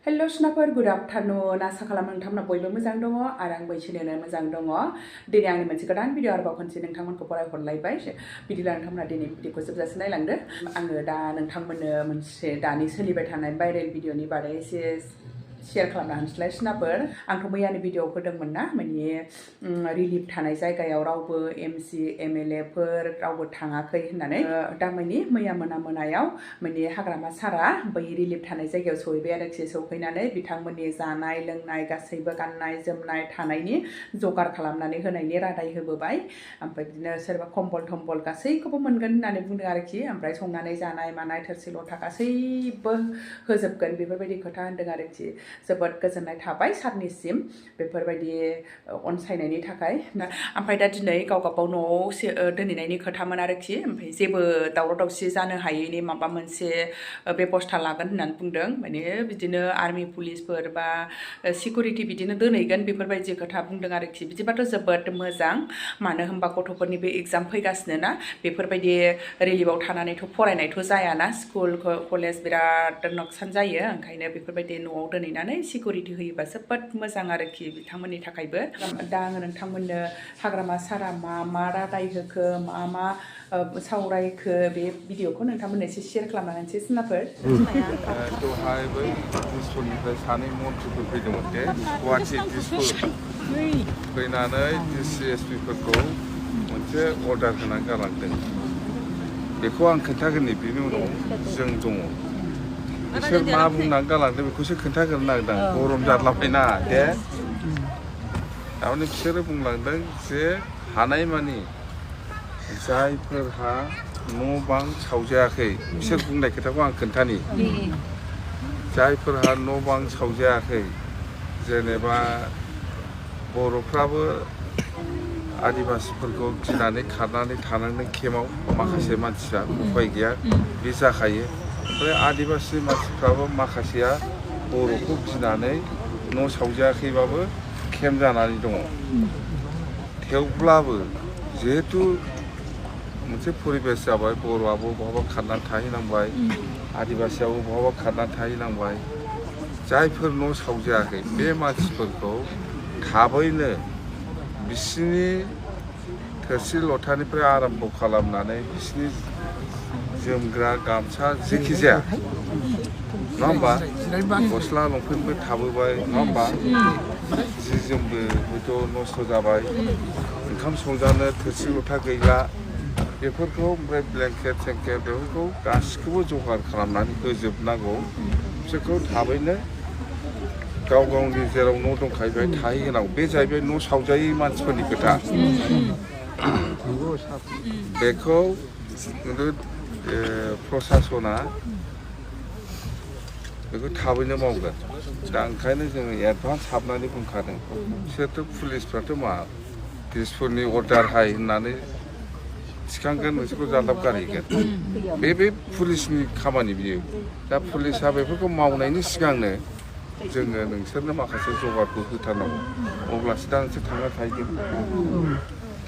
hello सुनाफोर good afternoon आसा खालामो नोंथांमोना बयबो मोजां दङ आरो आंबो एसेनो मोजां दङ दिनै आंनि मोनसे गोदान भिडिअ आरोबाव खनसे नोंथांमोनखौ फरायहरलायबाय बिदिब्ला नोंथांमोना दिनै भिडिअखौ जोबजासे नायलांदो आङो दा नोंथांमोननो मोनसे दानि सोलिबाय थानाय भाइरेल भिडिअनि बारै एसे शेयार खालामना होनोसैलाय सुनाफोर आंथ' मैयानि भिडिअआव होदोंमोन ना माने रिलिफ थानाय जायगायाव रावबो एमसि एमएलए फोर रावबो थाङाखै होननानै दा माने मैया मोनायाव माने हाग्रामा सारा बै रिलिफ थानाय जायगायाव सहैबाय आरोखि सौफैनानै बिथांमोननि जानाय लोंनाय गासैबो गाननाय जोमनाय थानायनि जगार खालामनानै होनायनि रादाय होबोबाय ओमफ्राय बिदिनो सोरबा कम्बल थम्बल गासैखौबो मोनगोन होननानै बुंदों आरोखि ओमफ्राय संनानै जानाय मानाय थोरसि लथा गासैबो होजोबगोन बेफोरबायदि खोथा होनदों आरोखि जोबोद गोजोननाय थाबाय सारनिसिम बेफोरबायदि अनसायनायनि थाखाय ओमफ्राय दा दिनै गावबागाव न'आव दोनहैनायनि खोथामोन आरोखि ओमफ्राय जेबो दावराव दावसि जानो हायैनि माबा मोनसे बेबस्था लागोन होननानै बुंदों माने बिदिनो आर्मि पुलिसफोर बा सिकिउरिटि बिदिनो दोनहैगोन बेफोरबायदि खोथा बुंदों आरोखि बिदिबाथ' जोबोद मोजां मानो होनबा गथ'फोरनि बे एग्जाम फैगासिनो ना बेफोरबायदि रिलिफआव थानानैथ' फरायनायथ' जायाना स्कुल कलेज बिराद नकसान जायो ओंखायनो बेफोरबायदि न'आव दोनहैनानै सिकिउरिटि होयोबा जोबोद मोजां आरोखि बिथांमोननि थाखायबो दा आङो नोंथांमोननो हाग्रामा सारा मा रादाय होखो मा सावरायखो बे भिडिअखौ नोंथांमोननो एसे शेयार खालामना होनोसै सुनाफोर दहाय बै दिसपुरनिफ्राय सानै मन्थ्रिफोर फैदोंमोन दे गुवाहाटि दिसपुर फैनानै डिसि एसपिफोरखौ मोनसे अर्डार होनानै गालांदों बेखौ आं खोन्थागोरनि बेनि उनाव जों दङ बिसोर मा बुंनानै गालांदों बेखौसो खोन्थाग्रोनो नागिरदों गरम जारलाबायना दे थारमाने बिसोरो बुंलांदों जे हानायमानि जायफोरहा न' बां सावजायाखै बिसोर बुंनाय खोथाखौ आं खोन्थानि जायफोरहा न' बां सावजायाखै जेनेबा बर'फ्राबो आदिबासिफोरखौ गिनानै खारनानै थानांदों केम्पआव माखासे मानसिया उपाय गैया बे जाखायो ओमफ्राय आदिबासि मानसिफ्राबो माखासेया बर'खौ गिनानै न' सावजायाखैबाबो केम्प जानानै दङ थेवब्लाबो जिहेथु मोनसे परिबेस जाबाय बर'आबो बहाबा खारनानै थाहैनांबाय आदिबासियाबो बहाबा खारनानै थाहैनांबाय जायफोर न' सावजायाखै बे मानसिफोरखौ थाबैनो बिसिनि थोरसि लथानिफ्राय आराम्भ खालामनानै बिसिनि जोमग्रा गामसा जेखि जाया नङा होमबा गस्ला लंपेन्टबो थाबोबाय नङा होमबा जि जोमबो हयथ' नस्थ' जाबाय ओंखाम संजानो थोरसि लथा गैला बेफोरखौ ओमफ्राय ब्लेंकेट सेंकेट बेफोरखौ गासिखौबो जगार खालामनानै होजोबनांगौ बिसोरखौ थाबैनो गाव गावनि जेराव न' दंखायो बेहाय थाहैहोनांगौ बे जाहैबाय न' सावजायै मानसिफोरनि खोथा बेखौ खिन्थु प्रसासना बेखौ थाबैनो मावगोन दा ओंखायनो जोङो एडभान्स हाबनानै बुंखादों बिसोरथ' पुलिसफ्राथ' मा दिसपुरनि अर्डार हाय होननानै थिखांगोन नोंसोरखौ जालाब गारहैगोन बे पुलिसनि खामानि बियो दा पुलिसा बेफोरखौ मावनायनि सिगांनो जोङो नोंसोरनो माखासे जगारखौ होथारनांगौ अब्लासो दा नोंसोर थांना थाहैगोन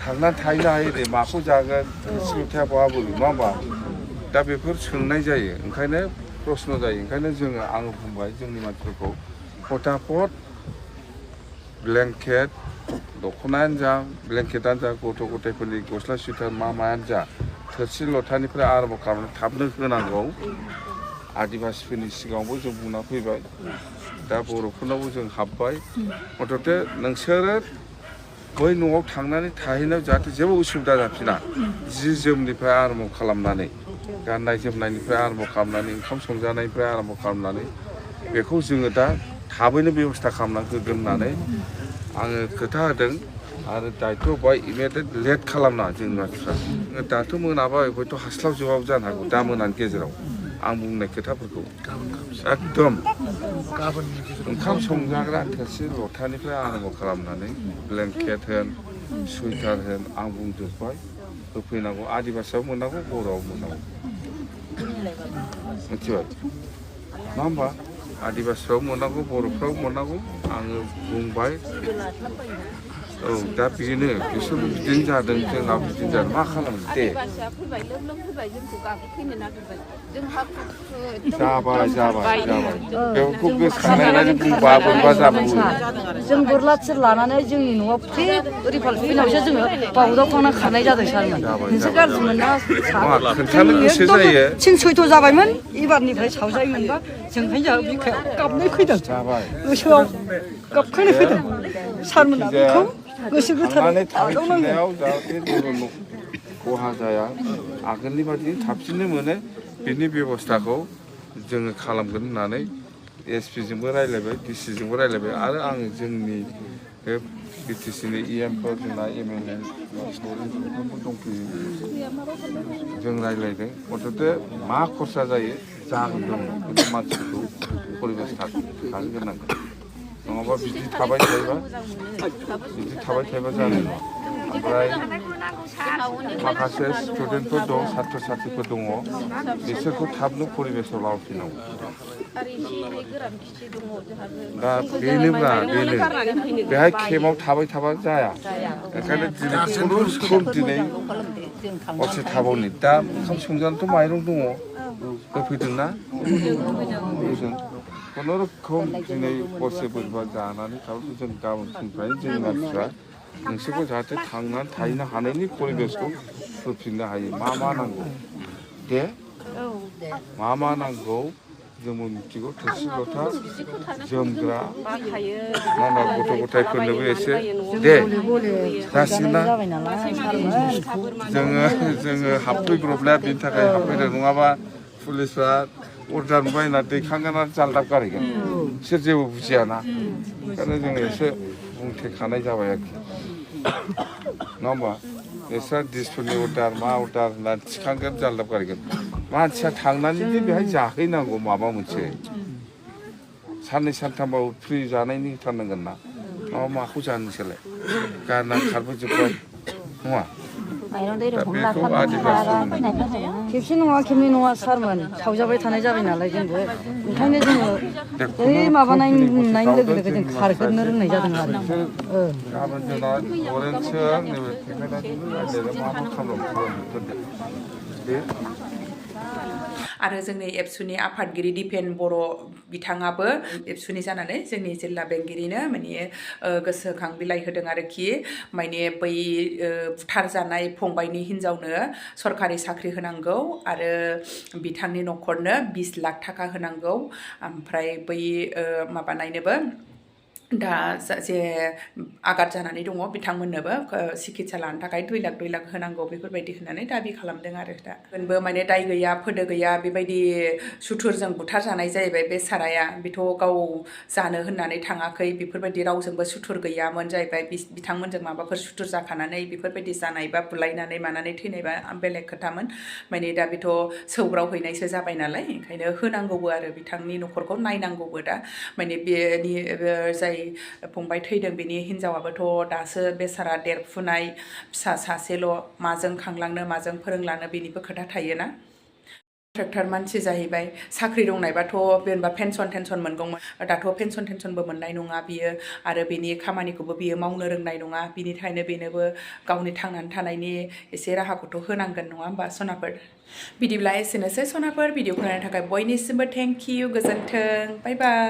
थांना थाहैनो हायो दे माखौ जागोन थोरसि लथाया बहा बोलो नङा होमबा दा बेफोर सोंनाय जायो ओंखायनो प्रश्न जायो ओंखायनो जोङो आङो बुंबाय जोंनि मानसिफोरखौ फटाफट ब्लेंकेट दख'नायानो जा ब्लेंकेटानो जा गथ' गथायफोरनि गस्ला सुइटार मायानो जा थोरसि लथानिफ्राय आराम्भ खालामनानै थाबनो होनांगौ आदिबासिफोरनि सिगाङावबो जों बुंना फैबाय दा बर'फोरनावबो जों हाबबाय मथथे नोंसोरो बै न'आव थांनानै थाहैनायाव जाहाथे जेबो उसुबिदा जाफिना जि जोमनिफ्राय आराम्भ खालामनानै गाननाय जोमनायनिफ्राय आराम्भ खालामनानै ओंखाम संजानायनिफ्राय आराम्भ खालामनानै बेखौ जोङो दा थाबैनो बेब'स्था खालामना होगोन होननानै आङो खोथा होदों आरो दायथ' बाय इमिडियेट लेट खालामना जोंनि मानसिफ्रा दाथ' मोनाबाय हयथ' हास्लाबजोबाबो जानो हागौ दा मोनानि गेजेराव आं बुंनाय खोथाफोरखौ एकदम ओंखाम संजाग्रा थोरसि लथानिफ्राय आराम्भ खालामनानै ब्लेंकेट होन सुइटार होन आं बुंजोब्बाय होफैनांगौ आदिबासियाव मोननांगौ बर'आव मोननांगौ मिथिबाय नङा होमबा आदिबासिफ्राव मोननांगौ बर'फ्राव मोननांगौ आङो बुंबाय औ दा बेनो बिसोरबो बिदिनो जादों जोंनाबो बिदिनो जादों मा खालामनो दे आदिबासिया फैबाय लोब लोब फैबाय जोंखौ गाग्लोबफैनो नागिरबाय जों हाखु जाबाय बेखौ गोसोखांनानै बुंबा बोरैबा जाबावो जों बोरला थिर लानानै जोंनि न'आव फ्रि रिफाल फैनायावसो जोङो बावदाव खांना खारनाय जादों सारमोन नोंसोर गाज्रि मोना खोन्थानो गोसो जायो थिं सयथ' जाबायमोन एबारनिफ्राय सावजायोमोनबा जोंहाय जोंहा बिखायाव गाबनाय फैदों गोसोआव गाबखांनाय फैदों सारमोना बेखौ गोसो गोथारै थांफिननायाव जाहाथे जेबो खहा जाया आगोलनि बादि थाबसिननो मोनो बिनि बेब'स्थाखौ जोङो खालामगोन होननानै एसपिजोंबो रायज्लायबाय डिसिजोंबो रायज्लायबाय आरो आं जोंनि बे बिटिसिनि इएमफोर जोंना एमएलए दंफैयो जों रायज्लायदों मथथे मा खरसा जायो जागोन दङ खिन्थु मानसिखौ परिबेस थाहोग्रोनांगोन नङाबा बिदि थाबाय थायोबा जानाय नङा ओमफ्राय माखासे स्टुडेन्टफोर दं सात्र साथ्रिफोर दङ बिसोरखौ थाबनो परिबेसाव लाबोफिननांगौ दा बेनोब्रा बेनो बेहाय केम्पआव थाबाय थाबा जाया ओंखायनो दिनै हरसे थाबावनि दा ओंखाम संजानोथ' माइरं दङ होफैदोंना खुनुरुखुम दिनै हरसे बोरैबा जानानै थाबाय जों गाबोन फुंनिफ्राय जोंनि मानसिफ्रा नोंसोरखौ जाहाथे थांनानै थाहैनो हानायनि परिबेसखौ होफिननो हायो मा नांगौ दे मा नांगौ जोंबो मिथिगौ थोरसि लथा जोमग्रा मा गथ' गथायफोरनोबो एसे दे जासिगोन ना जोङो हाबफैब्रबलाया बेनि थाखाय हाबफैदों नङाबा पुलिसफ्रा अर्डार मोनबाय होनना दैखांगोन आरो जालदाब गारहैगोन बिसोर जेबो बुजियाना ओंखायनो जोङो एसे बुंथेखानाय जाबाय आरोखि नङा होमबा बिस्रा डिसफोरनि अर्डार मा अर्डार होननानै थिखांगोन जालदाब गारहैगोन मानसिया थांनानै दि बेहाय जाहैनांगौ माबा मोनसे साननै सानथामबाबो फ्रि जानायनि होथारनांगोन ना माबा माखौ जानो नोंसोरलाय गारना खारबोजोब्बाय नङा खेबसे नङा खेबनै नङा सारमोन सावजाबाय थानाय जाबाय नालाय जोंबो ओंखायनो जोङो बै माबानाय नुनाय लोगो लोगो जों खारग्रोनो रोंनाय जादों आरो गाबोन जोंना लरेन्सजों नैबे मा खालामो आरो जोंनि एबसुनि आफादगिरि दिपेन बर' बिथाङाबो एबसुनि जानानै जोंनि जिल्ला बेंगिरिनो माने गोसोखां बिलाइ होदों आरोखि माने बै बुथारजानाय फंबायनि हिन्जावनो सरकारि साख्रि होनांगौ आरो बिथांनि न'खरनो 20 लाख थाखा होनांगौ ओमफ्राय बै माबानायनोबो दा जे आघात जानानै दङ बिथांमोननोबो सिकित्सा लानो थाखाय 2 लाख होनांगौ बेफोरबायदि होननानै दाबि खालामदों आरो दा जोंबो माने दाय गैया फोदो गैया बेबायदि सुथुरजों बुथार जानाय जाहैबाय बे साराया बेथ' गाव जानो होननानै थाङाखै बेफोरबायदि रावजोंबो सुथुर गैयामोन जाहैबाय बिथांमोनजों माबाफोर सुथुर जाखानानै बेफोरबायदि जानाय बा बुलायनानै मानानै थैनायबा बेलेग खोथामोन माने दा बेथ' सौग्राव हैनायसो जाबाय नालाय ओंखायनो होनांगौबो आरो बिथांनि न'खरखौ नायनांगौबो दा माने बेनि जाय फंबाय थैदों बेनि हिन्जावाबोथ' दासो बेसारा देरफुनाय फिसा सासेल' माजों खांलांनो माजों फोरोंलांनो बेनिबो खोथा थायोना ट्रेक्टर मानसि जाहैबाय साख्रि दंनायबाथ' जेनेबा पेन्सन मोनगौमोन दाथ' पेन्सनबो मोननाय नङा बियो आरो बेनि खामानिखौबो बियो मावनो रोंनाय नङा बिनिखायनो बेनोबो गावनि थांनानै थानायनि एसे राहाखौथ' होनांगोन नङा होमबा सनाफोर बिदिब्ला एसेनोसै सनाफोर भिडिअखौ नायनो थाखाय बयनिसिमबो थेंक इउ गोजोन्थों बाय बाय